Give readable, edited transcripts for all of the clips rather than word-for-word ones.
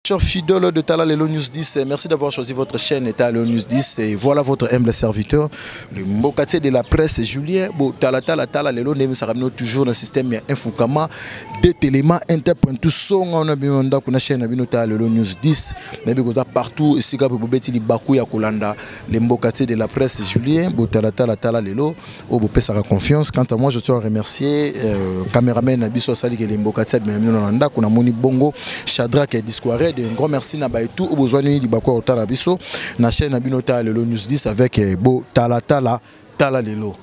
Chers fidèles de Tala Lelo News 10, merci d'avoir choisi votre chaîne Tala Lelo News 10 et voilà votre humble serviteur, le mbokatier de la presse Julien Bo Tala Tala Tala Lelo News Saramino toujours dans le système ya Infukama Detelema Interpoint tout son on a bien ndako na chaîne na bino Tala Lelo News 10 na biko partout esika pe bobeti libaku ya kolanda le mbokatier de la presse Julien Bo Tala Tala Tala Lelo oyo bopesaka confiance. Quant à moi, je tiens à remercier cameraman na biso asali ke le mbokatier abima bino na ndako namoni bongo Shadrach et Disquared. Un grand merci na baetu oyo bozwani libaku ya kotala biso na chaîne na bino Tala Lelo News 10 avec Bo Tala Tala Tala Lelo.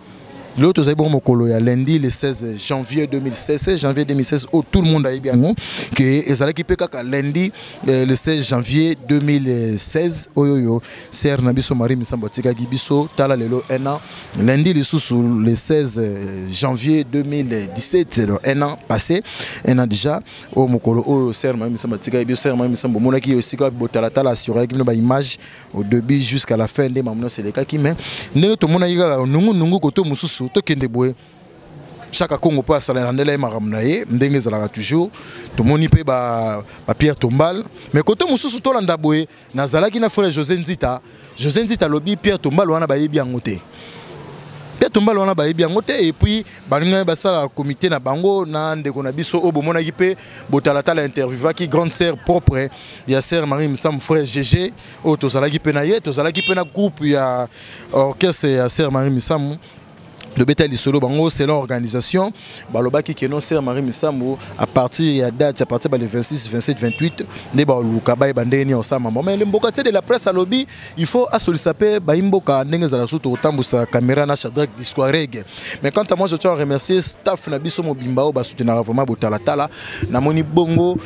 Lelo tozali bongo mokolo ya lundi le 16 janvier 2016, 16 janvier 2016 oyo tout le monde ayebi yango ke ezalaki mpe kaka lundi le 16 janvier 2016 oyo oyo sœur na biso Marie Misambo atikaki biso. Tala lelo un an lundi lisusu le 16 janvier 2017, donc un an passé, un an déjà oyo mokolo oyo sœur Marie Misambo atikaki biso. Sœur Marie Misambo omonaki esika botalatala assuraki bino ba image au début jusqu'à la fin nde mamono selekaki, mais ndenge tomonaki kaka nungu nungu koto mosusu tokende boye chaque Congo mpo asala na ndela ye makambo na ye ndenge ezalaka toujours. Tomoni mpe ba Pierre Tombal, mais koto mosusu tolanda boye nazalaki na frère José Nzita. José Nzita alobi Pierre Tombal wana bayebi yango te, Pierre Tombal wana bayebi yango te. Et puis balingaki basala comité na bango na ndeko na biso oyo bomonaki mpe botalatala interviewaki grande sœur propre ya sœur Marie Misamu, frère GG oyo tozalaki mpe na ye, tozalaki mpe na groupe ya orchestre ya sœur Marie Misamu. Lobeta lisolo bango selon organisation balobaki ke non, sœur Marie Misambo à partir ya date, à partir ba le 26, 27, 28 nde baluka bayeba ndenge nini osala mama. Mais le mbokatier de la presse alobi il faut asolisa mpe bayimboka ndenge ezalaka so tokotambusa caméra na Shadrach Disquareg. Mais quant à moi, je tiens à remercier staff na biso mobimba oyo basoutenaka vraiment botalatala. Namoni bongo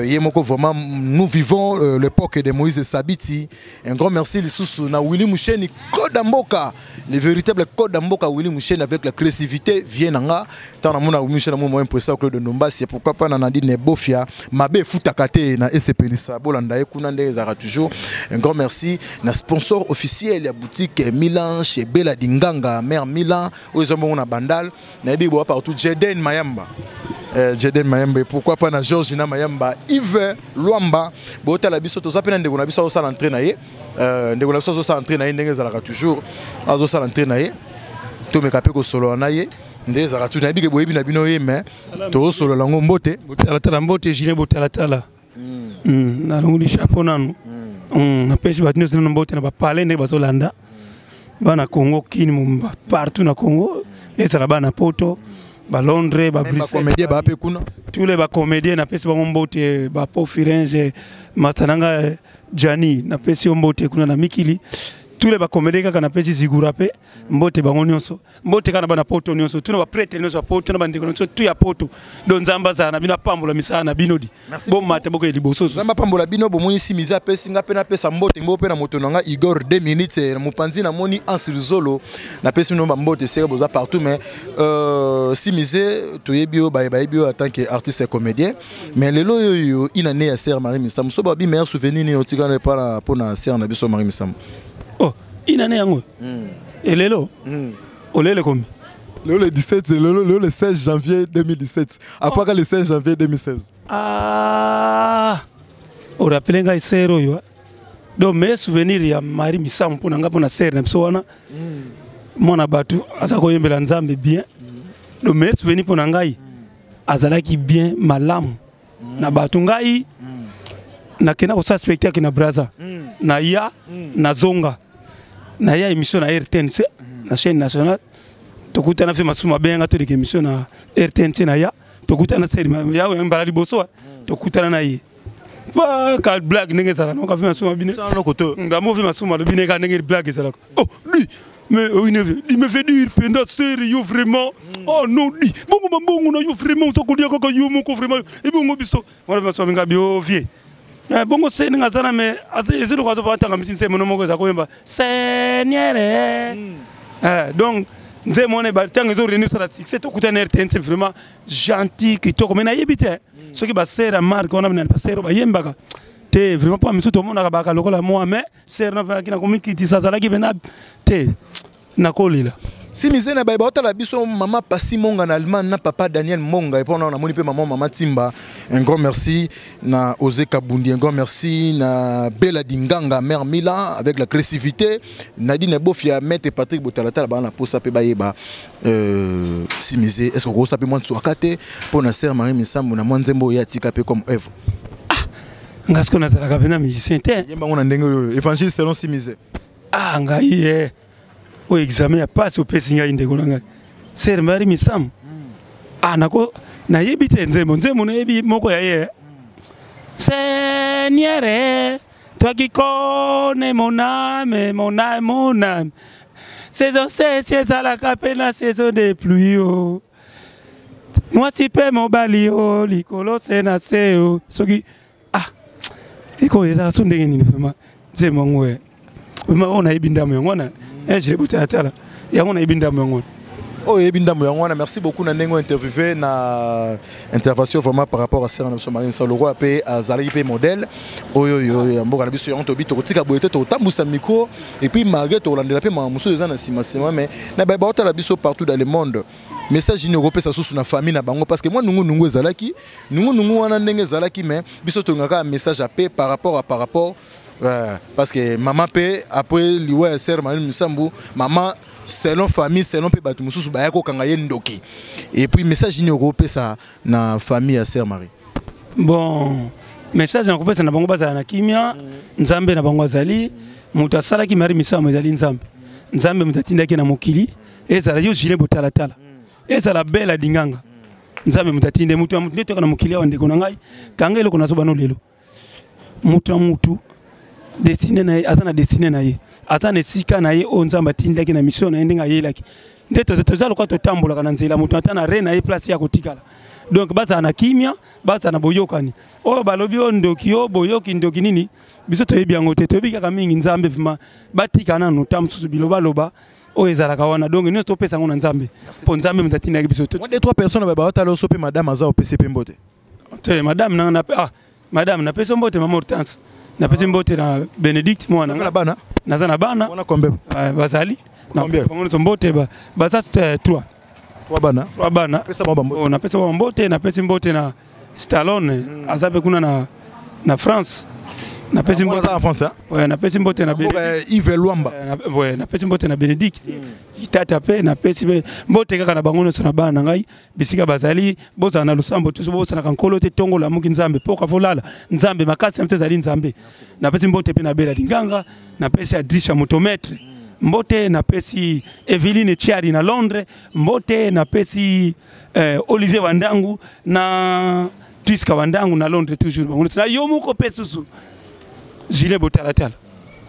ye moko vraiment nous vivons l'époque de Moïse Sabiti. Un grand merci lisusu na Willy Moucheni Code Mboka, le véritable code mboka Willy Moucheni avec la créativité vient nanga tant na mona Willy Moucheni mo impression Claude Ndombasi. Pourquoi pas na Nadine Bofia mabe futaka te na esepelisa bolanda ye kuna nde ezalaka toujours. Un grand merci na sponsor officiel ya boutique Milan chez Bella Dinganga mère Milan oyo eza bongo na Bandal nayebi boa partout Jeden Mayamba, Jeden Mayamba et pourquoi pas na Georgina Mayamba, Yves Luamba botala biso toza pe na ndeko na biso azosala entrée na ye, ndeko na biso azosala entrée na ye ndenge ezalaka toujours azosala entrée na ye tomeka mpe kosolola na ye nde ezalaka toujours. Nayebi ke boyebi na bino ye mais tozosolola yango. Mbote. Botalatala, mbote Julien Botalatala. Nalongoli chapeau nanu, napesi bato nyonso nano mbote na bapale ndenge bazolanda bana Congo kini momba partout na Congo, ezala bana Poto, balondres, bacomédien baa mpe kuna. Tous les bacomédien napesi bango mbote, bapo Firenze, masta nanga Jani, napesi yo mbote kuna na mikili. Tous les bacomédien kaka napesi Zigura mpe mbote, bango nyonso mbote kaka na bana Poto nyonso, tuna baprêtre nyonso ya Poto na bandeko nyonso tu ya Poto. Donc Nzambe azala na bino, apambola misala na bino di bomata bokoye liboso. Nzambe apambola bino. Bomonisi miza apesi nga mpe napesa mbote mbo mpe na moto na nga Igor 2 minutes na mopanzi namoni Anse Luzolo, napesi bino bambote esika boza partout. Mais si mise toyebi oyo bayebi oyo en tant que artiste et comédien, mais lelo oyo inane ya sœur Marie Misamu so babi meilleur souvenir nini otikana epala mpona sœur na biso Marie Misamu? Oh, inane yango elelo olele kombi? Lelo le 17, lelo le 16 janvier 2017, après le 16 janvier 2016. Ah, orappeler ngai sœur oyo. Donc meilleur souvenir ya Marie Misamu mpona ngai, mpona sœur na biso wana, mwana bato aza koyembela Nzambe bien. Donc meilleur souvenir mpona ngai, azalaki bien malamu na bato. Ngai nakenda kosala spectacle na Braza, naya nazonga, naya émission na RTNC, na chaîne nationale. Tokutana mpe masumu abenga toleka émission na RTNC, naya tokutana seri ya mbala liboso tokutana na ye ka blague ndenge ezala noka mpe masumu abine ngambo mpe masumu alobi ne kaka ndenge blague ezalaka. Oh lui Mais il me fait dire mpenza sœur yo vraiment. Oh non, di bongo bambongo na yo vraiment, oza kolia kaka yo moko vraiment, ebongo biso wana baso babenga bio vie. Bongo se ndenge aza na me eza eloko azobatanga misi nzembo no moko eza koyemba Seigneur. Donc nzembo wana ntango ezorene osala succès, tokutana RTNC, vraiment gentil, kitoko. Mais nayebi te soki basœur ya marque wana na basœur bayembaka te vraiment, mpo misu tomonaka baka lokola mwa, mais sœur nafaki na komikitisa, azalaki mpena te nakolela. Si mise na bayeba otala biso, mama Pasi Monga na Allemagne, na papa Daniel Monga, et puis on namoni mpe mama Timba, un grand merci na Osé Kabundi, un grand merci na Bella Dinganga, mère Milan avec la créativité, Nadine Bofia, maître Patrick Botalatala bana posa pe bayeba. Si mise, est-ce que okosa pe mwa nswaka te mpo na sœur Marie Misambo na mwa nzembo oyo atika pe comme œuvre? Nga sikoyo nazalaka mpena musicien te. Yembango na ndenge oyo, évangile selon Simise. Ah, ngai ye oyo examen ya pasi opesi ngai, ndeko na ngai, sœur Marie Misamu. Ah, nako nayebi te nzembo nayebi moko ya ye: Seigneur, toi qui connais mon âme, mon âme, mon âme, saison sèche ezalaka mpe na saison de pluie o mwasi mpe mobali o likolo se na se o soki ah eko ezalaka so ndenge nini vraiment nzembo yango e vraiment oyo nayebi ndambo yango wana jile botalatala yango nayebi ndambo yango wana. Oyo oyebi ndambo yango wana. Merci beaucoup na ndenge ointerviewe na intervention vraiment par rapport à sœur na biso Marie Misamu, lokola mpe azalaki mpe modèle oyo oyo ya mboka na biso. Yango tobi tokotika boye te, tokotambusa micro et puis malgré tokolandela mpe makambo mosusu eza na nsima nsima, mais na baye baotala biso partout dans le monde, message nini okopesa susu na famille na bango? Parce que mwa nungunungu ezalaki, nungunungu wana ndenge ezalaki, mais biso tolingaka message ya paix par rapport parce que mama mpe après liwa ya sœur Marie Misambu, mama selon famille, selon mpe bato mosusu baya kokanga ye ndoki. Et puis message nini okopesa na famille ya sœur Marie? Bon, message nakopesa na bango, bazala na kimia. Nzambe na bango azali. Moto asalaki Marie Misamu ezali Nzambe. Nzambe moto atindaki na mokili. Ezala yo Julien Botalatala, ezala Bela Dinganga, Nzambe moto atinde moto ya motu nde toyaka na mokili awa. Ndeko na ngai, kanga eloko nazoba no lelo: moto na motu destinée na ye, aza na destinée na ye, aza na esika na ye oyo Nzambe atindaki na mission na ye. Ndenge ayelaki nde toza lokola totambolaka na nzela, moto ata na re na ye place ya kotikala. Donc bazala na kimia, bazala na boyokani. Oyo balobi oyo ndoki, oyo boyoki ndoki nini, biso toyebi yango te, toyebi kaka mingi Nzambe. Vraiment batika nanu ta mosusu bilobaloba oyo ezalaka wana. Donc nyonso topesa yango na Nzambe, mpo Nzambe moto atindaki biso. Mwa deux trois personnes baotala oso mpe, madame aza, opesi mpe mbote. Te, madame nanga na ah madame, napesi mbote mama Hortense, napesi mbote na Bénédicte mwana. Na bana? Naza na bana. Wana combien? Bazali. Combien? Bango nyonso mbote, baza trois. Trois bana. Trois bana. Pesa bango bambote. Oh, napesi bango mbote. Napesi mbote na Stallone, aza mpe kuna na France. Napesi mbote na France, hein? Ouais, napesi mbote na Bénédicte Yves Luamba. Ouais, napesi mbote na Bénédicte tata, mpe napesi mpe mbote kaka na bango nyonso, na bana na ngai bisika bazali. Bozala na losambo toso, bosanaka Nkolo te. Ntongo olamuki, Nzambe. Mpoka volala, Nzambe. Makasi na biso ezali Nzambe. Napesi mbote mpe na Bela Linganga, napesi Adrisha motomaître mbote, napesi Eveline Chiari na Londres mbote, napesi Olivier Wandangu na Tuiska Wandangu na Londres toujours, bango nyonso. Na yo moko mpe susu Julien Botalatala,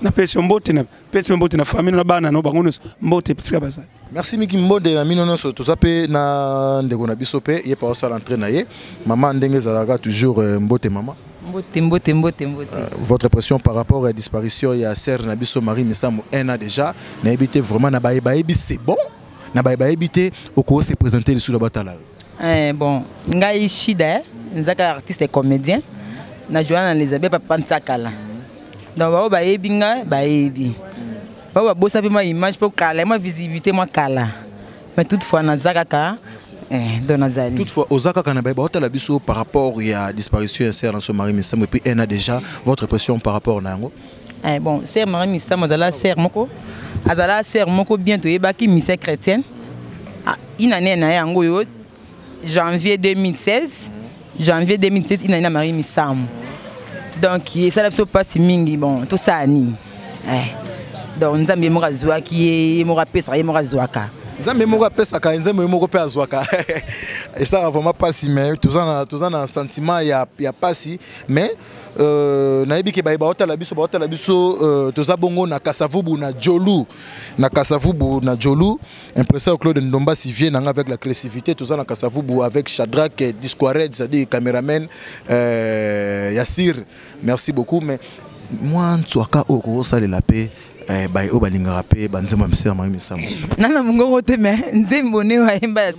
napesi yo mbote, napesi mbote na famille na bana no bango nyonso mbote bisika bazali. Merci mingi, mbonde na mino nyonso. Toza mpe na ndeko na biso mpe ye pa osala entrée na ye, mama ndenge ezalaka toujours. Mbote mama. Mbote, mbote, mbote, mbote. Votre pression par rapport à disparition ya sœur na biso Marie Misamu, un an déjà, nayebi te vraiment na baye bayebi, c'est bon, na baye bayebi te, oko se présenter lisusu na batala yo. Bon, ngai Shida, nzaka artiste et comédien na joana na Elizabeth Papa Nsakala. Donc bao bayebi ngai, bayebi bao babosa mpe mwa image mpo kala mwa visibilité mwa kala, mais toutefois naza kaka, donc nazali. Toutefois oza kaka. Na baye baotala biso par rapport ya disparition ya sœur na biso Marie Misamu et puis un an déjà, votre pression par rapport na yango? Bon, sœur Marie Misamu azala sœur moko, azala sœur moko bien, toyebaki mission chrétienne. Ah, inane na ye yango oyo janvier 2016, janvier 2016 inane na Marie Misamu. Donc esala biso mpasi mingi. Bon, tosala nini? Donc Nzambe ye moko azwaki ye, ye moko apesaka, ye moko azwaka. Nzambe moko apesaka, Nzambe moko mpe azwaka. Esalaka vraiment mpasi, mais toza na sentiment ya pasi, mais nayebi ke baye baotala biso, toza bongo na Kasavubu na Jolu, na Kasavubu na Jolu, impression Claude Ndomba Sivie nanga avec la créativité. Toza na Kasavubu avec Shadrach Disquared, c'est-à-dire caméraman Yassir, merci beaucoup. Mais moi ntswaka oyo kokosalela mpe baye oyo balingaka mpe banzembo ya misere Marie Misamu. Nana mongongo te, mais nzembo ne wayemba.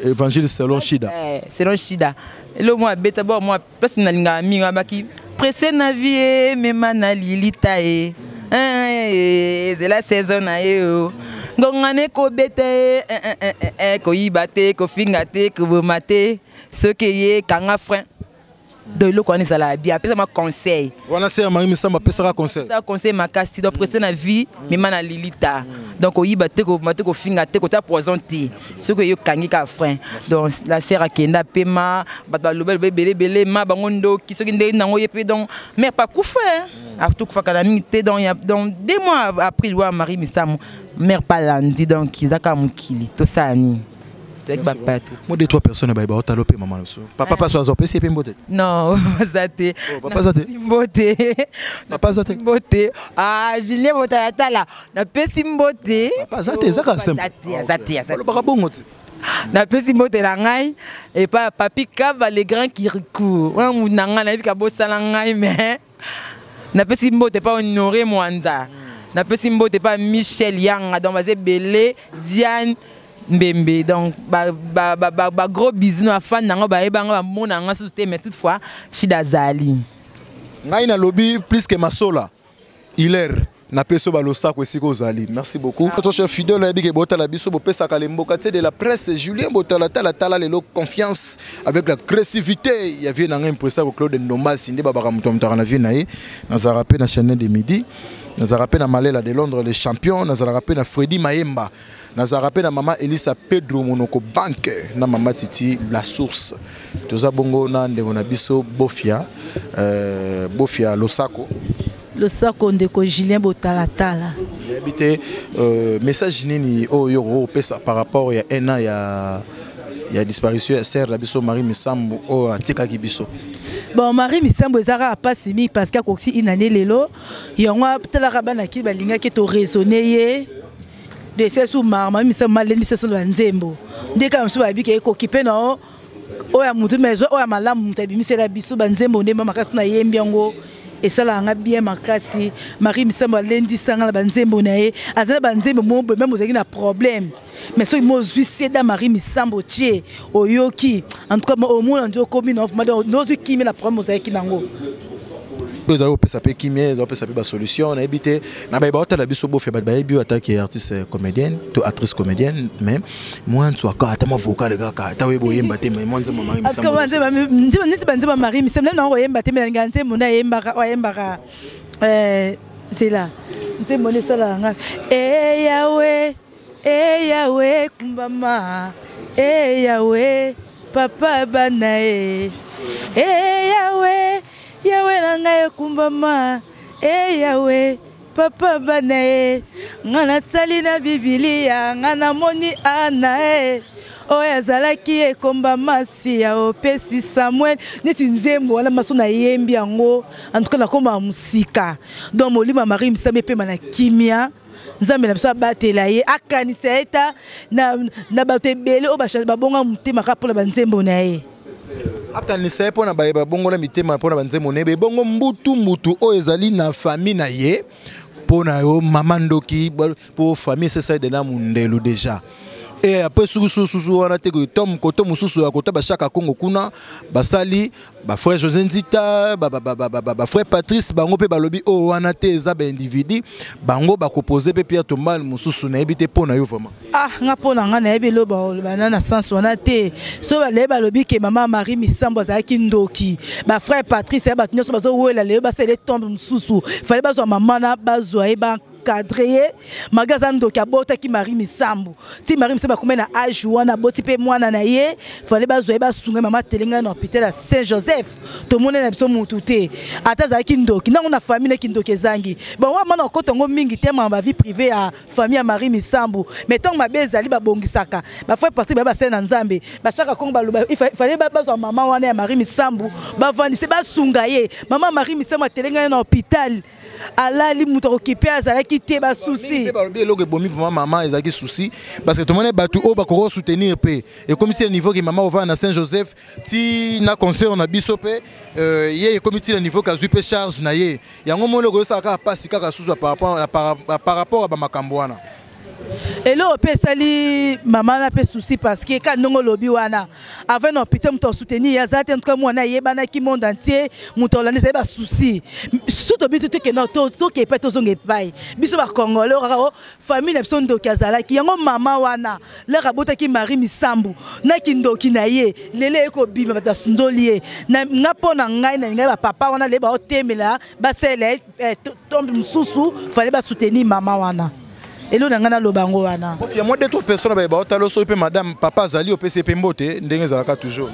Évangile selon Shida. Selon Shida, elo mwa abeta bo mwa place nalingaka mingi, abaki presse na vie emema na lilita ye, ezela saison na ye o ngonga ne kobeta ye, koyiba te, kofinga te, koboma te, soki ye kanga frein. Donc eloko wana ezalaka bien, apesa ma conseil. Wana sœur Marie Misambo apesaka conseil. Conseil makasi. Donc presse na vie mema na lilita, donc oyiba te, koboma te, kofinga te, kotia poison te, soki eyokangi kaka frein. Donc la sœur akenda pema, bato baloba loba ebele ebele ma bango ndoki, soki ndenge nango ye mpe. Donc mère pa kufa atukufaka na mingi te. Donc 2 mois après liwa Marie Misamu, mère pa landi. Donc eza kaka mokili, tosala nini? Toyaki bapato. Mo deux trois personnes baye baotala mpe mama na biso, papa paso aza, opesi ye mpe mbote. Non, aza te. Papa aza te? Mbote. Papa aza te? Mbote. Ah, Julien Botalatala, napesi mbote. Papa aza te, eza kaka simple. Aza te, aza te. Balobaka bongo te. Napesi mbote na ngai epai ya Papi Kaba, le grand Kirikou wana, mutu na ngai nayebi kabosala ngai, mais napesi mbote epai Honoré Mwanza, napesi mbote epai Michel Yanga. Donc baza ebele, Diane Mbembe. Donc ba gros bisous na fan nango, bayebanga, bamona nga susu te, mais toutefois Shida azali. Ngai nalobi plus que masola hilaire, napesi oyo balosako esika ozali. Merci beaucoup, notre cher fidèle. Oyebi ke botala biso, bopesaka lemboka te de la presse, Julien Botalatala, tala lelo confiance avec la créativité ya vie na ngai, impresa Claude Ndombasi nde babaka moto ya motaka na vie na ye. Nazalaka mpe na Chaîne de Midi, nazalaka mpe na Malela de Londres, le champion, nazalaka mpe na Fredi Mayemba, nazalaka mpe na mama Elisa Pedro Monoko Banke, na mama Titi La Source. Toza bongo na ndeko na biso Bofia, Bofia Losako. Losako, ndeko Julien Botalatala. Nayebi te message nini oyo okopesa par rapport ya un an ya disparition ya sœur na biso Marie Misambo oyo atikaki biso. Bon, Marie Misambo eza kaka mpasi mingi parce que akokisi inane lelo. Yango talaka bana ki balingaki toraisonne ye de sesu. Marie Misambo malendisi so na banzembo nde kaka mosusu bayebi ke ekoki mpe na oyo ya mutu, mais oyo ya malamu moto abimisela biso banzembo nde makasi mpona yembi yango esalaka nga bien makasi. Marie Misambo alendisanga na banzembo na ye. Aza na banzembo mo boye, même ozalaki na problème, mais soki mozwi seda Marie Misambo tie oyoki, en tout cas omona nde okomi nozwi kimia na problème ozalaki nango. Ezali kopesa mpe kimia, ezali kopesa mpe basolution. Nayebi te na baye baotala biso, Bofia, bato bayebi oyo atake artiste comédienne to actrice comédienne, mais mwa ntswaka ata mwa vocal kaka, ata oyeba oyemba te, mais mwa nzembo Marie Misambo. Neti banzembo Marie Misambo nde nango koyemba te, mais nalinga nzembo nde ayembaka, oyo ayembaka zela nzembo nde esalaka nga eyawe eyawe kumbama eyawe papa bana ye eyawe yawe na ngai ekumbama eyawe papa bana ye. Nga natali na Bibilia, nga namoni ana e oyo azalaki ekomba masi ya opesi Samuel. Neti nzembo wana maso nayembi yango, en tout cas nakóma mosika. Donc molimo ya Marie Misambo epema na kimia, Nzambe na biso abatela ye, akanisa ye ta na bato ebele oyo babonga motema kaka mpona banzembo na ye. Akanisa ye mpona baye babongola mitema mpona banzembo na ye. Ebongo mbutu mbutu oyo ezali na famille na ye, mpo na yo mama ndoki, mpo famille esesa de na mundelu déjà. E après suki sususu wana te, tom koto mosusu ya kota bashaka Kongo kuna basali bafrère José Nzita, bafrère Patrice, bango mpe balobi oyo wana te, eza baindividu, bango bakopose mpe pierre tombale mosusu. Nayebi te mpo na yo vraiment. Ah, nga mpo na nga nayebi elo bana na sens wana te. So baleye balobi ke mama Marie Misambo azalaki ndoki, bafrère Patrice ya bato nyonso bazowela lelo basala tombe mosusu, fale bazwa mama na bazwa ye. baencadre ye malgré aza ndoki abotaki Marie Misambu ti Marie Misambu akomai na age wana, aboti mpe mwana na ye, fale bazwa ye, basunga mama Telenga na hôpital ya Saint Joseph. Tomoni na biso mutu te, ata azalaki ndoki nango na famille neki ndoki ezangi. Bon, wa mana okota yango mingi te, ma bavie privée ya famille ya Marie Misambu. Mais ntango mabe ezali, babongisaka. Bafrère Patrick baya, basali na Nzambe, bashaka Kongo baloba fale bazwa mama wana ya Marie Misambu, bavandise, basunga ye. Mama Marie Misambu atelengani na hôpital, alali, moto akokipe azalaki te, basusi. Balobi eloko ebomi vraiment mama ezalaki souci, parce que tomoni bato oyo bakoki soutenir mpe ekomi ti na niveau ke mama ovanda na Saint Joseph ti na concert na biso mpe ye ekomi ti na niveau ke azwi mpe charge na ye. Yango moni eloko ezosala kaka mpasi kaka susu par rapport ya bamakambo wana. Eloko mpe esali mama na mpe souci, parce que ka ndenge olobi wana, avant na hôpital, moto asoutenir ye aza te. En tout cas, mwana ayebanaki monde entier, moto olanda ezali basusi. So tobi tokende, toke epai, tozonga epai. Biso Bacongolais kaka o famille na biso ndoki azalaki. Yango mama wana laka abotaki Marie Misambu na kindoki na ye, lelo eye kobima, bato basundoli ye. Nga mpo na ngai, na ngai bapapa wana leye baotemela, basala tombe mosusu, fale basoutenir mama wana. Elo na ngai naloba yango wana. Ya mwa deux trois personnes baye baotala soki mpe madame papa azali, opesi ye mpe mbote ndenge ezalaka toujours.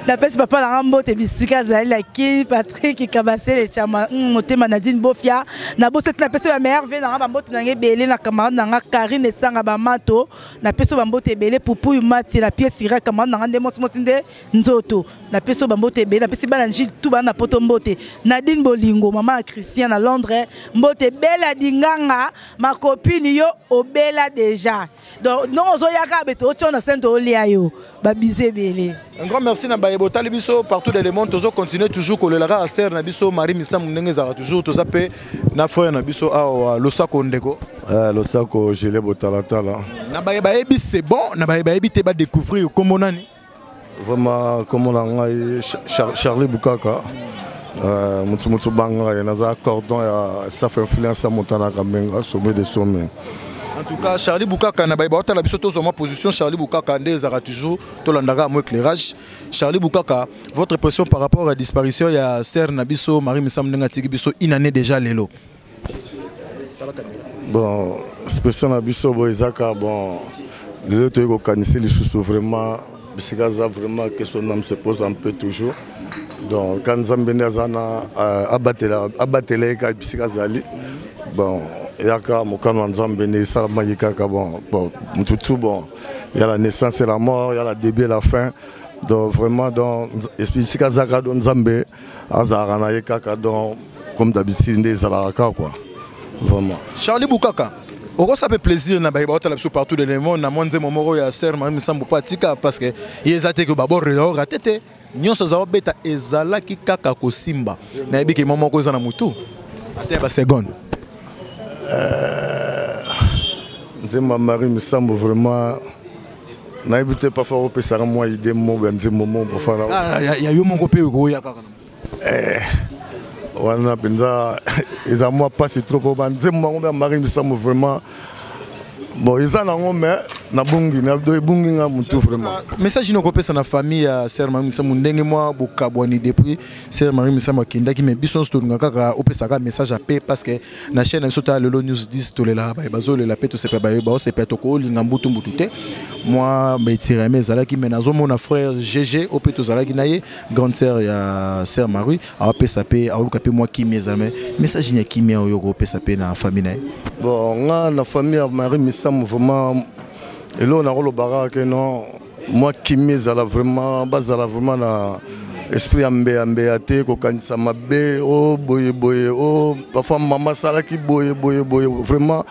Napesi papa nanga mbote bisika azali, laki Patrik Kabasele Chama motema, Nadine Bofia nabosi te. Napesi bameilleurs vœux nanga, bambote nanga ebele na camarade nanga Karine Esanga Bamato, napesi bambote ebele. Pupuyu Mati la pièce ira, camarade nanga nde mosi mosi nde nzoto, napesi bambote ebele. Napesi bana Gile tu bana na Poto mbote. Nadine Bolingo, mama ya Christian na Londres, mbote ebele. Adinganga makopini yo obela déjà, donc ndongo ozoyaka beto otio na sente olia yo babizu ebele. Un grand merci na baye botali biso partout dans le monde. Tozo continuer toujours kolela kaka sœur na biso Marie Misambu ndenge ezalaka toujours. Toza mpe na frère na biso awa, losako ndeko. Losako Gile Botalatala. Na baye bayebi, c'est bon. Na baye bayebi te, badécouvrir kombo nani? Vraiment, kombo na ngai Charlie Bukaka, motu motu banga ye, naza cordon ya staff influence ya Motanaka Mbenga, sommet de sommet. En tout cas, Charlie Bukaka, na baye baotala biso, tozwa mwa position. Charlie Bukaka nde ezalaka toujours, tolandaka mo éclairage. Charlie Bukaka, votre impression par rapport à disparition ya sœur na biso Marie Misambu, ndenge atiki biso une année déjà lelo? Bon, expression na biso boye ezaka bon, lelo toyei kokanisa lisusu vraiment bisika aza, vraiment que son âme se pose un peu toujours. Donc ka Nzambe nde aza na abatela ye kaka bisika azali. Bon, eyaka mokano ya Nzambe nde esalamaki kaka. Bon, mutu bon, ya la naissance et la mort, ya la début et la fin. Donc vraiment, donc esika azaka, donc Nzambe azalaka na ye kaka. Donc comme d'habitude nde ezalaka kaka quoi, vraiment. Charlie Bukaka, okosa mpe plaisir na baye baotala biso partout dans le monde na mwa nzembo moko ya sœur Marie Misambu mpo atika, parce que ye eza te ke baborate te, nyonso aza obeta ezalaki kaka kosimba. Nayebi ke mwa moko eza na motu, ata ya baseconde. Nzembo ya Marie Misambo, vraiment nayebi te. Parfois opesaka mwa idée moko ya nzembo moko parfois. Ya yo moko mpe okoya kaka. Wana mpenza eza mwa mpasi trop, po banzembo yango ya Marie Misambo, vraiment bon, eza nango, mais nabungi, ebungi nga motu vraiment. Message nini okopesa na famille ya sœur Marie Misambo, ndenge mwa bokabwani depuis sœur Marie Misambo akendaki? Mais biso nyonso tolinga kaka opesaka message ya paix, parce que na chaîne na biso Tala Lelo News 10, tolelaka baye bazolela mpe tosepela baye baosepela. Tokolinga mbutu mbutu te, mwa baetirame ezalaki, mais nazomona frère GG oyo mpe tozalaki na ye, grande sœur ya sœur Marie, awapesa mpe aoluka mpe mwa kimia ezala. Mais message nini ya kimia oyo okopesa mpe na famille na ye? Bon, nga na famille ya Marie Misambo, vraiment eloko nakolobaka ke non, mwa kimia ezala vraiment, bazala vraiment na esprit ya mbeya mbeya te, kokanisa mabe o boye boye o parfois mama asalaki boye boye boye. Vraiment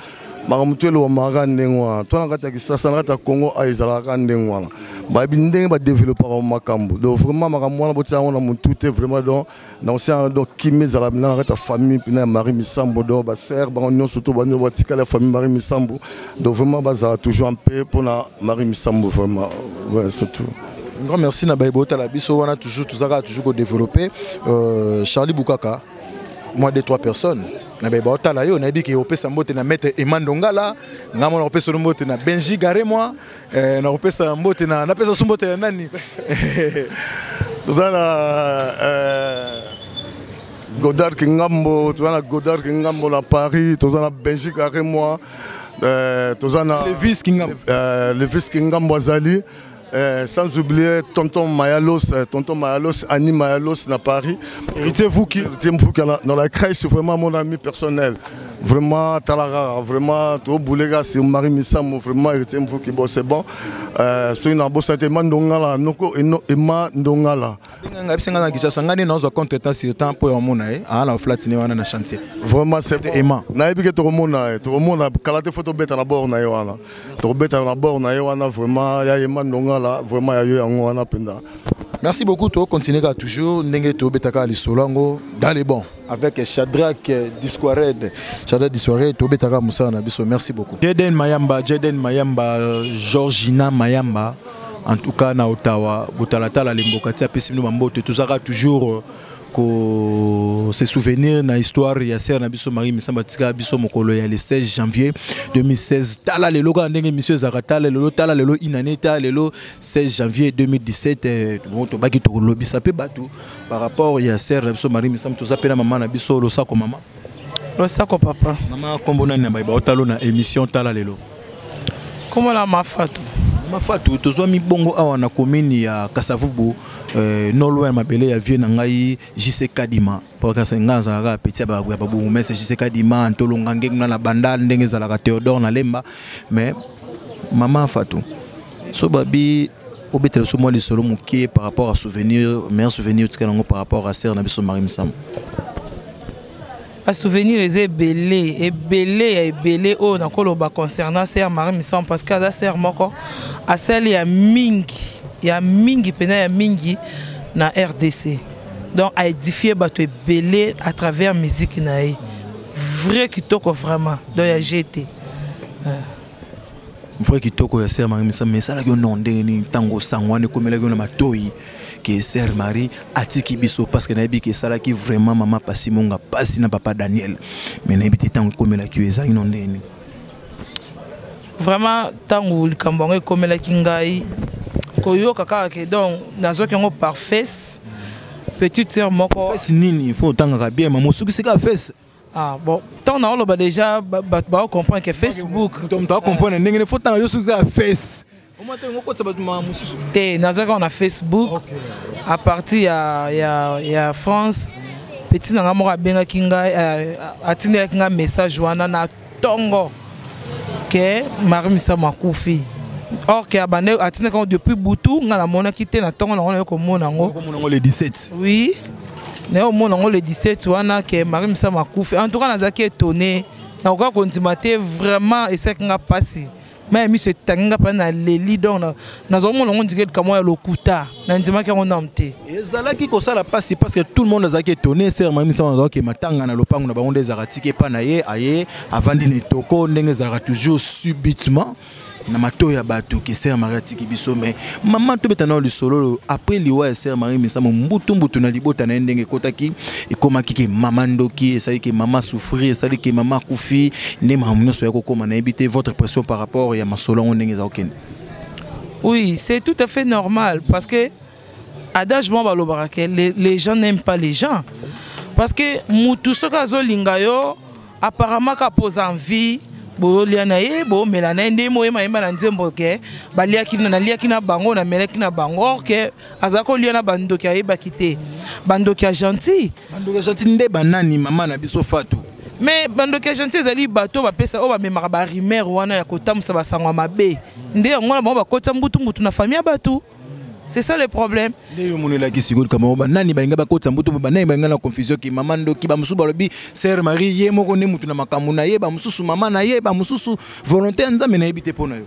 makambo to elobamaka ndenge wana to na kati ya Kisasa, na kati ya Congo a ezalaka kaka ndenge wana, bayebi ndenge badevelopaka makambo. Donc vraiment makambo wana botia yango na motu te vraiment. Donc na osia, donc kimia ezala na kati ya famille mpena ya Marie Misambo. Donc basœur bango nyonso to bango batikala ya famille Marie Misambo, donc vraiment bazala toujours en paix mpona Marie Misambo vraiment. Ouais, c'est tout. Un grand merci na baye botala biso wana toujours, tozalaka toujours kodévelopper. Charlie Bukaka, moi deux trois personnes na baye baotala yo, nayebi ke opesa mbote na maître Emando Ngala. Nga mona kopesa mbote na Benji Gare, moi nakopesa mbote na napesa so mbote ya nani? Toza na Godard Kingambo, toza na Godard Kingambo na Paris, toza na Belgique arrêt moi, toza na Levis Kingambo. Levis Kingambo azali. Sans oublier Tonton Mayalos, Tonton Mayalos, Annie Mayalos na Paris. Héritier Fouki. Héritier Fouki dans la crèche, vraiment mon ami personnel. Vraiment, Talara, vraiment, tout Boulega, c'est Marie Missam, vraiment, Héritier Fouki, bon, c'est bon. C'est une bosse, c'est Mandongala, Noko, Emma Ndongala. Nga biso nga na Kinshasa, nga nde nazwa contre temps sur temps mpo ya omona ye aa na flat ne wana na chantier. Vraiment, c'est bon. Emma. Nayebi ke tokomona ye, tokomona kala te, fo tobeta na bord na ye wana. Tobeta na bord na ye wana, vraiment, ya Emma Ndongala, vraiment, ya yo yango wana mpenza. Merci beaucoup, to continuer kaka toujours ndenge tobetaka lisolo yango dans les bons avec Shadrach Disquared. Shadrach Disquared, tobetaka mosala na biso. Merci beaucoup. Jaden Mayamba, Jaden Mayamba, Georgina Mayamba. En tout cas na Ottawa, botalatala lemboka ti apesi bino bambote, tozalaka toujours ko se souvenir na histoire ya sœur na biso Marie Misamu atika biso mokolo ya le 16 janvier 2016. Tala lelo kaka ndenge émission ezalaka, tala lelo, tala lelo inane, tala lelo 16 janvier 2017. Bon, tobaki tokolobisa mpe bato par rapport ya sœur na biso Marie Misamu. Toza mpe na mama na biso. Losako mama. Losako papa. Mama, kombo nani na bayeba otalo na émission Tala Lelo? Kombo na Mafatu. Mafatu, tozwa mibongo awa na commune ya Kasavubu, non loin ya mabele ya vieux na ngai JC Kadima, po kasi ngai azalaka petit ya babourgmestre JC Kadima, Ntolonga nge kuna na Bandal, ndenge ezalaka Théodore na Lemba. Mais mama Fatou, so babi obetela so mwa lisolo moke par rapport à souvenir, meilleur souvenir otikala yango par rapport à sœur na biso Marie Misamu. Basouvenir eza ebele, ebele ya ebele oyo nakoloba concernant sœur Marie Misamu, parce que aza sœur moko asali ya mingi, ya mingi mpenza, ya mingi na RDC. Donc aédifie bato ebele à travers musique na ye, vrai kitoko vraiment, donc ya gt. Vrai kitoko ya sœur Marie Misamu. Mais esalaki yo non ndenge nini ntango sango wana ekomelaki yo na matoi ke sœur Marie atiki biso? Parce que nayebi ke esalaki vraiment mama Pasi Monga pasi na papa Daniel, mais nayebi te ntango ekomelaki yo ezalaki no ndenge nini? Vraiment, ntango likambo yango ekomelaki ngai, koyoka kaka ke, donc nazwaki yango par face, petite sœur moko. Face nini? Faut otangaka bien, mama, osukisi kaka face. Ah bon, ntango naoloba déjà, bato bakocomprendre ke Facebook. Moto acomprendre ndenge nini? Faut tanga yo sukisi kaka face, okotisa bato mosusu. Te, nazwaki yango na Facebook à partir ya France. Petit na ngai moko abengaki ngai, atindelaki ngai message wana na ntongo ke Marie Misamu akufi. Or ke abande atindaki yango depuis butu, ngai namonaki te. Na ntongo nango naye komona yango. Okomona yango le 17. Oui, naye komona yango le 17 wana ke Marie Misamu akufi. En tout cas nazalaki étonné, nakoka kondima te. Vraiment esalaki nga mpasi, me miso etangi nga mpe naleli. Donc nazomona yango ndike likambo ya lokuta, nandimaki yango nanu te. Ezalaki kosala mpasi parce que tout le monde azalaki étonné. Sœur Marie Misamu azalaki matanga na lopango na bango nde ezalaka tiki epa na ye, aye avandi na etoko ndenge ezalaka toujours. Subitement na matoi ya bato ke sœur Marie atiki biso. Mais mama, tobeta nao lisolo après liwa ya sœur Marie Misamu, mbutu mbutu na libota na ye ndenge ekotaki, ekomaki ke mama ndoki, esali ke mama souffrir, esali ke mama akufi, nde makambo nyonso ya kokóma. Nayebi te votre pression par rapport ya masolo yango ndenge eza kokende. Oui, c'est tout à fait normal, parce que adage moko balobaka ke les gens n'aiment pas les gens, parce que mutu soki azolinga yo, apparemment kaka mpo oza envie, boyolia na ye, boomela na ye, nde moyema yemba na nzembo ke baliaki, naliaki na bango, namelaki na bango. Or ke azala kolia na bandoki, ayebaki te bandoki ya gentil. Bandoki ya gentil nde banani, mama na biso Fatu? Mais bandoki ya gentil ezali bato bapesa, oyo bamemaka barumeur wana ya kotambusa basango ya mabe. Nde yango wana bango bakotisa mbutu mbutu na famille ya bato. C'est ça le problème. Nde yo monelaki sikoyo likambo yango, banani balinga bakotisa mbutu, banani balinga na confusion ke mama ndoki? Bamosusu balobi sœur Marie ye moko nde mutu na makambo na ye, bamosusu mama na ye, bamosusu volonté ya Nzambe. Nayebi te mpo na yo.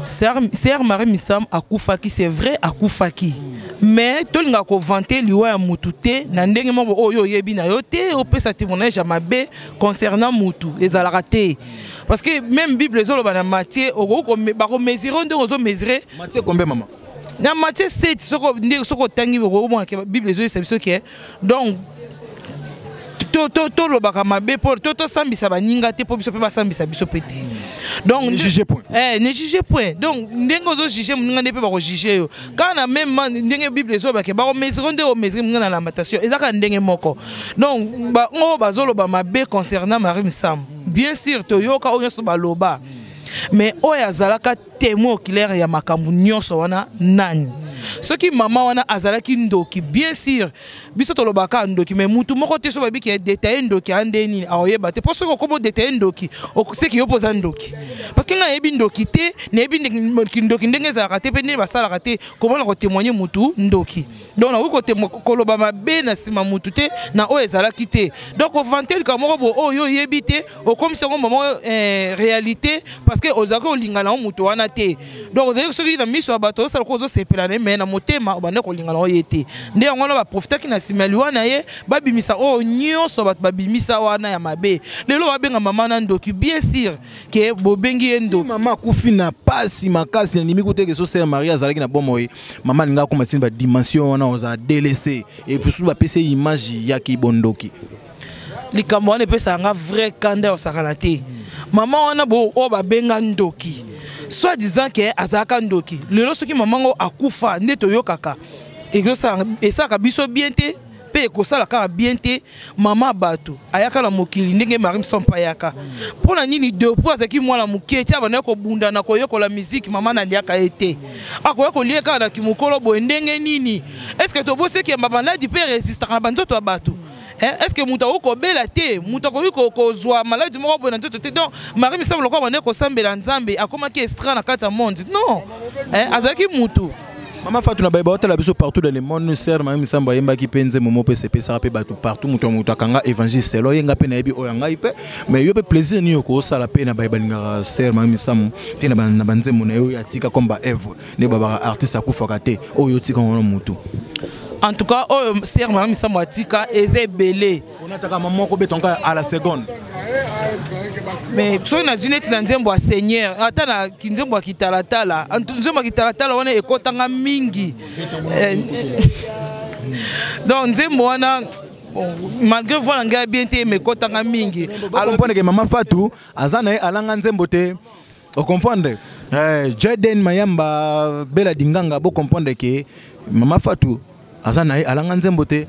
Sœur Marie Misamu akufaki, c'est vrai, akufaki, mais tolingaka kovanter liwa ya mutu te na ndenge moko oyo oyebi na yo te. Opesa témoignage ya mabe concernant mutu ezalaka te, parce que même Bible ezoloba na Matthieu, bakomesure ndenge ozomesure. Matthieu combien, mama? Na Matthieu 7, soko ndenge soki otangi, okomona ke Bible ezoyebisa biso ke donc Tolobaka mabe mpo to tosambisa baninga te, mpo biso mpe basambisa biso mpe te. Donc ne juge point. Ne juge point. Donc ndenge ozojuge moninga, nde mpe bakojuge yo kaka na même ndenge Bible ezolobake bakomesure nde omesure moninga na lamentation, eza kaka ndenge moko. Donc oyo bazoloba mabe concernant Marie Misamu, bien sûr toyoka oyo nyonso baloba, mais oyo azalaka témoin oculaire ya makambo nyonso wana nani? Soki mama wana azalaki ndoki, bien sûr biso tolobaka ndoki, mais mutu moko te so babiki détaille ndoki aya nde nini, aoyeba te. Mpo soki okoma odétaille ndoki, seki yo mpo oza ndoki, parce que ngai nayebi ndoki te, nayebi ndoki ndenge ezalaka te mpe ndenge basalaka te. Komona kotémoigne mutu ndoki, donc nakoki koloba mabe na nsima mutu te na oyo ezalaki te. Donc ovanter likambo moko boye oyo oyebi te, okomisi yango mamo réalité, parce que ozalaki kolinga nango moto wana te. Donc ozalaki soki na miso ya bato osala ko ozosepela na ye, mais na motema obanda kolinga nango ye te. Nde yango wana baprofitaki na nsima ya liwa na ye, babimisa oyo nyonso bato babimisa wana ya mabe. Lelo babenga mama na ndoki, bien sûr ke bobengi ye ndoki. Mama akufi na pasi makasi. Nandimi kuteke so sœur Marie azalaki na bomoi, mama alinga akoma ntina badimension wana, ozala délaissé et puis susu bapesi ye image yaki bondoki. Likambo wana epesaka nga vrai kanda ya kosakana te. Mama wana oyo babenga ndoki, soit disant ke azalaka ndoki, lelo soki mama ngo akufa nde toyokaka, esalaka biso bien te mpe ekosala kaka bien te. Mama bato ayaka na mokili ndenge Marie Misamu ayaka, mpo na nini? Depuis azalaki mwana moke ti abandaki kobunda na koyekola miziki, mama naliaka ye te, akoya kolia kaka na kimokolo boye ndenge nini? Est ce que toboseki ya bamaladi mpe résistaka na banzoto ya bato? Est ce que moto akoki kobela te? Moto akoki kozwa maladi moko boye na nzoto te? Donc Marie Misamu lokola bandeki kosambela Nzambe, akomaki extra na kati ya monde? Non, azalaki mutu. Mama Fatou, na bayeba otala biso partout dans le monde, sœur Marie Misamu ayembaki mpe nzembo moko mpe esepesaka mpe bato partout. Moto ya moto akanga évangile selo ye, nga mpe nayebi oyo ya ngai mpe. Mais yo mpe, plaisir nini okosala mpe na bayeba balingaka sœur Marie Misamu mpe na banzembo na ye oyo atika comme baœuvre nde babaka artiste akufaka te, oyo otika wana motu? En tout cas, oyo sœur Marie Misamu atika eza ebele. Onataka moko betonka à la seconde. Mais soki nazwi neti na nzembo ya Seigneur, ata na nzembo ya kitalatala, nzembo ya kitalatala wana ekɔtanga mingi. Donc nzembo wana, bon, malgré voix na ngai bien te, mais ekɔtanga mingi. Comprendre ke mama Fatou aza na ye alanga nzembo te, ocomprendre? Jaden Mayamba Bela Dinganga, bocomprendre ke mama Fatou aza na ye alanga nzembo te.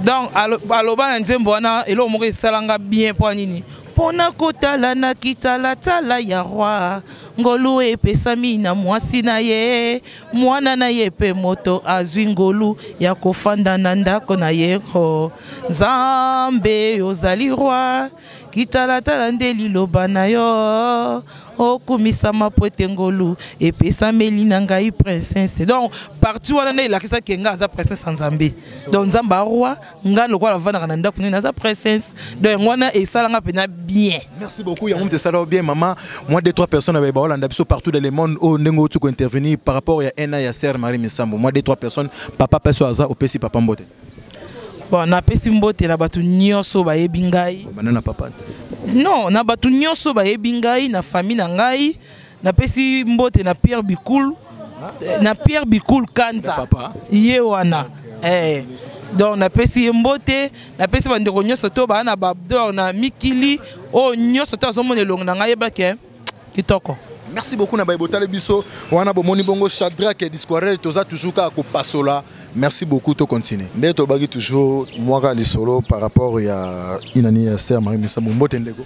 Donc aloba na nzembo wana eloko moko esalanga bien. Mpo nini? Mpona kotala na kitalatala ya roi, ngolu epesami na mwasi na ye, mwana na ye mpe moto azwi ngolu ya kofanda na ndako na ye. Ko Nzambe ozali roi, kitalatala nde liloba na yo, okumisama po ete ngolu epesameli na ngai princesse. Donc partie wana nde elakisaki ngai aza princesse ya Nzambe. Donc Nzambe aroi, ngai lokola avandaka na ndako nini, aza princesse. Donc yango wana esalanga mpenza bien. Merci beaucoup. Yango moto esala bien, mama. Moi, deux trois personnes baye baolanda biso partout dans le monde, oyo ndenge outi kointervenir par rapport ya un an ya sœur Marie Misamu, moi deux trois personnes, papa peso aza, opesi papa mbote. Bon, napesi mbote na bato nyonso bayebi ngai. Banda na papa. Non, na bato nyonso bayebi ngai, na famille na ngai. Napesi mbote na Pierre Bikul, na Pierre Bikul Kanza. Papa. Ye wana. Donc napesi ye mbote, napesi bandeko nyonso to baa na babdor na mikili oyo nyonso to azomona elongo na ngai, yebake kitoko. Merci beaucoup na bayebotale biso wana bomoni bongo Shadrack Disquarel, toza toujours kaka kopasola. Merci beaucoup, to continue nde tolobaki toujours mwaka lisolo par rapport ya inani ya sœur Marie Misamu. Mbote ndeko.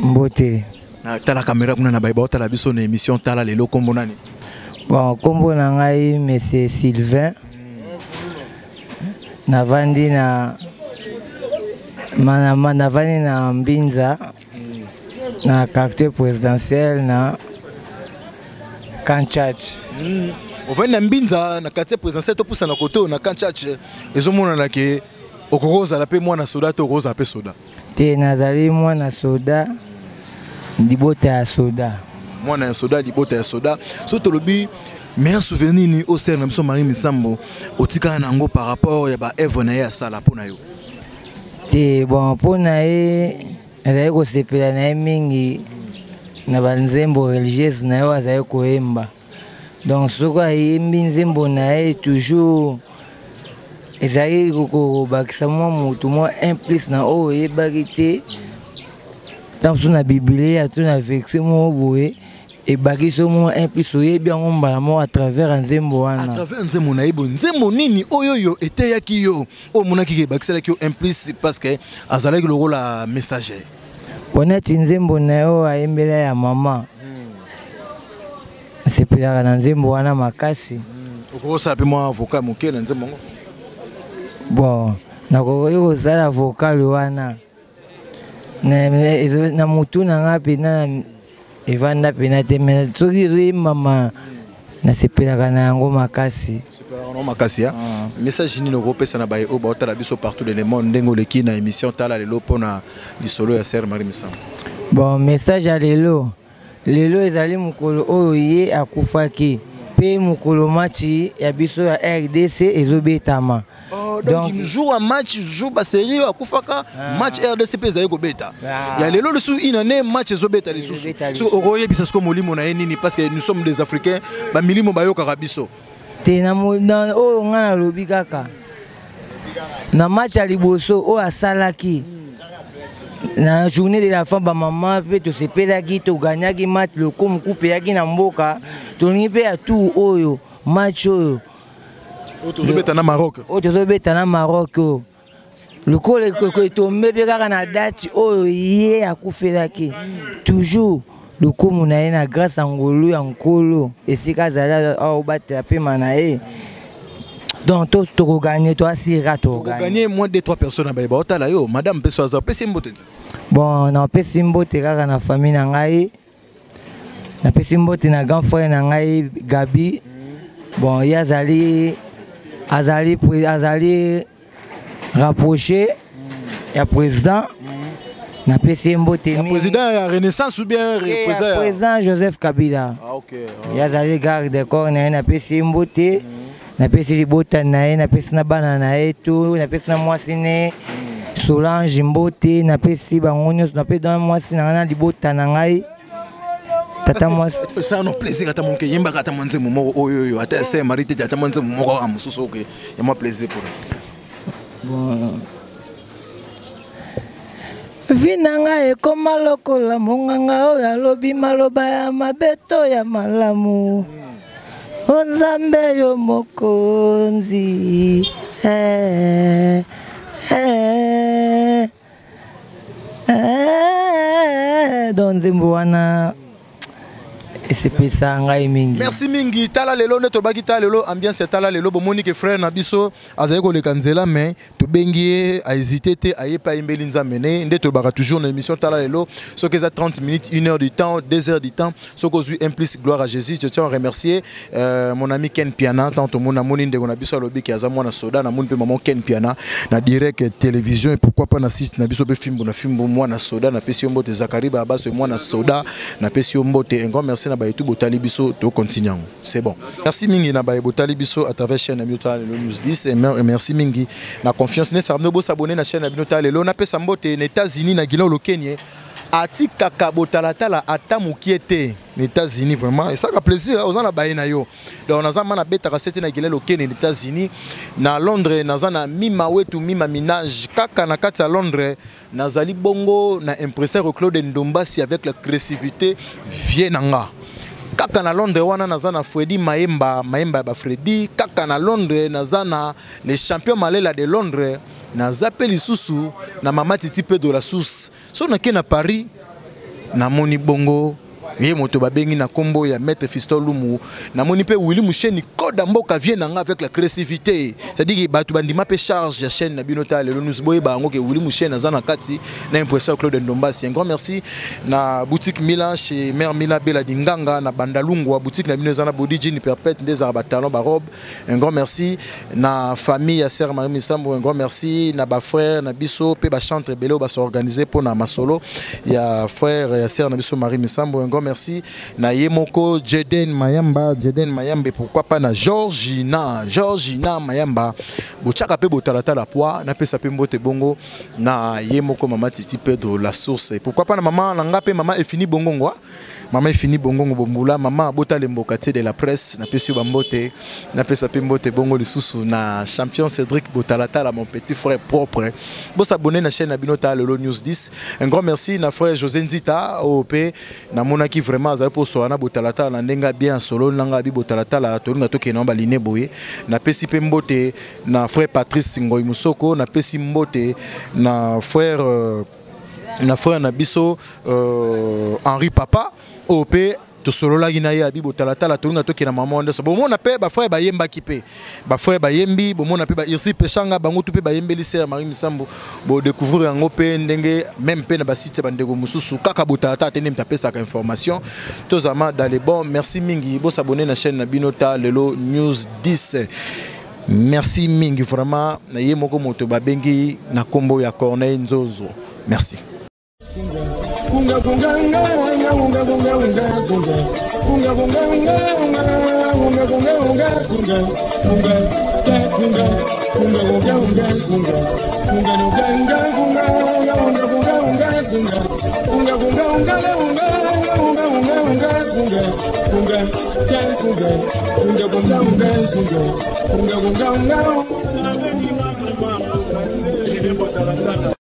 Mbote. Na tala caméra kuna na bayeba otala biso na émission Tala Lelo. Kombo nani? Bon, nkombo na ngai monsieur Sylvain. Navandi na navandi na Mbinza, na quartier présidentiel, na Kanchach. Ovandi na Mbinza, na quartier présidentiel. Topusa na kote oyo na Kanchach, ezomonana ke okoki kozala mpe mwana soda to okozala mpe soda? Te, nazali mwana soda, libota ya soda. Mwana ya soda, libota ya soda. So tolobi meilleur souvenir nini oyo sœur na biso Marie Misamu otikala na yango par rapport ya baœuvre na ye asala mpo na yo? Te, bon, mpo na ye nazali kosepela na ye mingi na banzembo religieuse na ye oyo azali koyemba. Donc soki ayembi nzembo na ye, toujours Ezali kobakisa mwa moto mwa un plus na oyo oyebaki te. Ntango mosusu na Biblia to na verset moko boye ebakisi yo mwa un plus, oyebi yango mbala moko à travers ya nzembo À wana. travers nzembo na ye boye, nzembo nini oyo oyo eteyaki yo, oyo omonaki ke ebakiselaki yo un plus parce que azalaki lokola messager? Neti nzembo na ye oyo ayembela ya mama, nasepelaka na nzembo wana makasi. Okokosala mpe mwa vocal moke na nzembo yango? Bon, nakoki kosala vocal wana na motu na nga mpena evanda mpena te, mais soki ezoyembama nasepelaka na yango makasi. Sepelaka nango makasi ya. Message nini okopesa na baye oyo baotala biso partout dans le monde, ndenge oleki na émission Tala Lelo mpona lisolo ya sœur Marie Misamu? Bon, message ya lelo, lelo ezali mokolo oyo ye akufaki mpe mokolo match ya biso ya RDC ezobetama. Oh, donc, donc jour ya match, jour basérie oyo akufaka, match RDC mpe ezali kobeta. Ya lelo lisusu, une année, match ezobeta lisusu. Ezobeta. Soki okoyebisa siko molimo na ye nini? Parce que nous sommes des Africains, bamilimo bayokaka biso. Te, na oyo ngai nalobi kaka na match ya liboso oyo asalaki na Journée de la Femme, bamama mpe tosepelaki, toganyaki match, lokomu coupe eyaki na mboka. Tolingi mpe ya tour oyo, match oyo Oyo tozobeta na Maroc. Oyo tozobeta na Maroc, oyo lokola etombe mpe kaka na date oyo ye akufelaki, toujours lokumu na ye na grâce ya ngolu ya Nkolo esika azali aobatela pema na ye. Donc tokoganye, toasira tokoganye. Gagner moins de trois personnes na baye baotala yo. Madame mpe so aza, opesi ye mbote nti? Bon, napesi mbote kaka na famille na ngai, napesi mbote na grand frère na ngai Gabi. Bon, ye azali rapproché ya président, napesi ye mbote mingi. Président ya Renaissance ou bien président ya Président Joseph Kabila. Ah, ok. Ye azali garde corps na ye, napesi ye mbote, napesi libota na ye, napesi na bana na ye to napesi na mwasi ne Solange mbote, napesi bango nyonso, napesi na mwasi na ngai na libota na ngai, tata mwasi. Esala no plaisir ata moke, yembaka ata mwa nzembo moko oyo oyo, ata sœur Marie te, ata mwa nzembo moko kaka mosusu oke ya mwa plaisir pour Bon. Vie na ngai ekoma lokola monganga oyo alobi maloba ya mabe to ya malamu. O Nzambe, yo mokonzi, eh, eh, eh. Donc nzembo wana esepelisa ngai mingi. Merci mingi. Tala Lelo nde tolobaki, Tala Lelo, ambiance ya Tala Lelo. Bomoni ke frère na biso azali koleka nzela, mais tobengi ye, ahésité te, aye mpe ayembeli Nzambe ne. Nde tolobaka toujours na émission Tala Lelo, soki eza 30 minutes, 1 heure du temps, 2 heures du temps, soki ozwi un plus, gloire à Jésus. Je tiens à remercier mon ami Ken Piana. Tant tomoni, namoni ndeko na biso alobi ke aza mwana soda, namoni mpe maman Ken Piana na direct télévision et pourquoi pas na site na biso mpe Fimbu na Fimbu. Mwana soda, napesi yo mbote. Zakari Babaso, mwana soda, napesi yo mbote. Un grand merci na bayetu botali biso. Tocontinue yango, c'est bon. Merci mingi na baye botali biso à travers chaîne na bino Tala Lelo News 10 et merci mingi na confiance ne sarabino. Bosabone na chaîne na bino Tala Lelo. Napesa mbote na États-Unis na Gila Olokenie, atikaka botalatala ata mokie te na États-Unis. Vraiment esalaka plaisir oza na baye na yo. Donc naza ma nabetaka sete na Gila Lokene na États-Unis. Na Londres naza na Mima Wetu, Mima Minage. Kaka na kati ya Londres nazali bongo na impresseur Claude Ndombasi avec la créativité vie na nga. Kaka na Londres wana naza na Fredi Maemba, Maemba ya bafredi. Kaka na Londres naza na le champion Malela de Londres, naza mpe lisusu na mama Titi mpe de la Source. So nake na Paris, namoni bongo ye moto babengi na nkombo ya maître Fiston Lumu, namoni mpe Willi Musheni Koda mboka vie na nga avec la créativité, c'est-à-dire que bato bandima mpe charge ya chaîne na bino Tala Lelo News. Boyeba yango ke Willi Musheni aza na kati na impression Claude Ndombasi. Un grand merci na boutique Milan chez mère Mila Bela Dinganga na Bandalungwa, boutique na bino eza na body jean perpète nde ezalaka batalon, barobe. Un grand merci na famille ya sœur Marie Misambo. Un grand merci na bafrère na biso mpe bachantre ebele oyo basorganize mpo na masolo ya frère ya sœur na biso Marie Misambo. Un grand merci na ye moko Jeden Mayamba, Jeden Mayambe, pourquoi pas na Georgina, Georgina Mayamba. Botiaka mpe botalatala poi napesa mpe mbote bongo na ye moko mama Titi Pedro la Source, et pourquoi pas na mama na nga mpe mama Efini Bongongwa. Mama efini bongongo bombula, mama abota lemboka tie de la presse, napesi yo bambote, napesa mpe mbote bongo lisusu na champion Cédric Botalatala, mon petit frère propre. Bosabonner na chaîne na bino ta Lelo News 10. Un grand merci na frère José Nzita oyo mpe namonaki vraiment azali mpo na Botalatala na ndenge bien solo nanga abi Botalatala tolinga tokende na baline boye. Napesi mpe mbote na frère Patrice Ngoy Musoko, napesi mbote na frère na biso Henri Papa oyo mpe tosololaki na ye abi botalatala tolinga tokende mama nyonso. Bomona mpe bafrère bayembaki, mpe bafrère bayembi, bomona mpe bairsi peshanga bango tu mpe bayembeli sœur Marie Misambo. Bodécouvrir yango mpe ndenge même mpe na basite ya bandeko mosusu kaka botalatala te nde moto apesaka information. Tozama dans les bons. Merci mingi, bosabonner na chaîne na bino ta Lelo News 10. Merci mingi vraiment na ye moko moto babengi na nkombo ya Corneille Nzozo. Merci. Kunga kunga unga unga unga kunga unga kunga kunga kunga unga unga unga kunga unga kunga kunga kunga kunga kunga unga kunga kunga unga unga kunga unga unga kunga unga kunga kunga kunga unga unga unga unga unga kunga kunga unga kunga kunga kunga unga kunga.